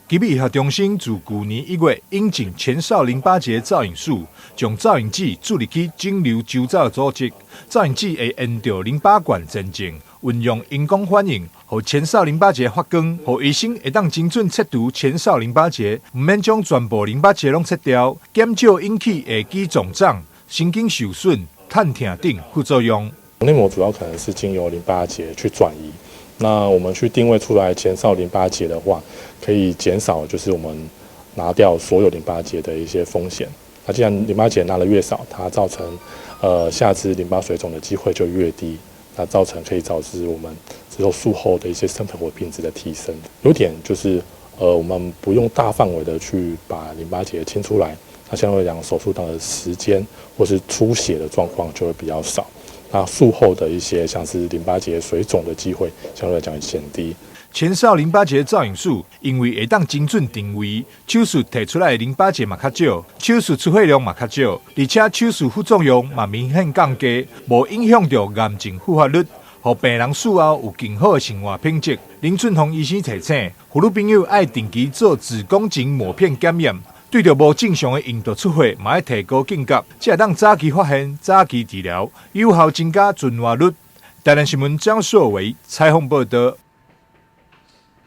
奇美醫學中心自舊年1月引進前哨淋巴結造影術，將造影劑注入去腫瘤周遭組織，造影劑會沿著淋巴管前進，運用熒光反應，予前哨淋巴結發光，予醫生會當精準切除前哨淋巴結，毋免將全部淋巴結攏切掉，減少引起下肢腫脹、神經受損、疼痛等副作用。內膜主要可能是經由淋巴結去轉移。那我們去定位出來前哨淋巴結的話，可以減少就是我們拿掉所有淋巴結的一些風險。那既然淋巴結拿得越少，它造成下肢淋巴水腫的機會就越低，那造成可以導致我們之後術後的一些生活品質的提升。優點就是我們不用大範圍的去把淋巴結清出來，那相對來講手術的時間或是出血的狀況就會比較少。那術後的一些像是淋巴結水腫的機會，相對來講減低。前哨淋巴結造影術，因為會當精準定位，手術提出來的淋巴結嘛較少，手術出血量嘛較少，而且手術副作用嘛明顯降低，無影響著癌症復發率，予病人術後有更好的生活品質。林俊宏醫生提醒，婦女朋友愛定期做子宮頸抹片檢驗。對著無正常的陰道出血，嘛愛提高警覺，才會當早期發現、早期治療，有效增加存活率。台南新聞張碩維採訪報導。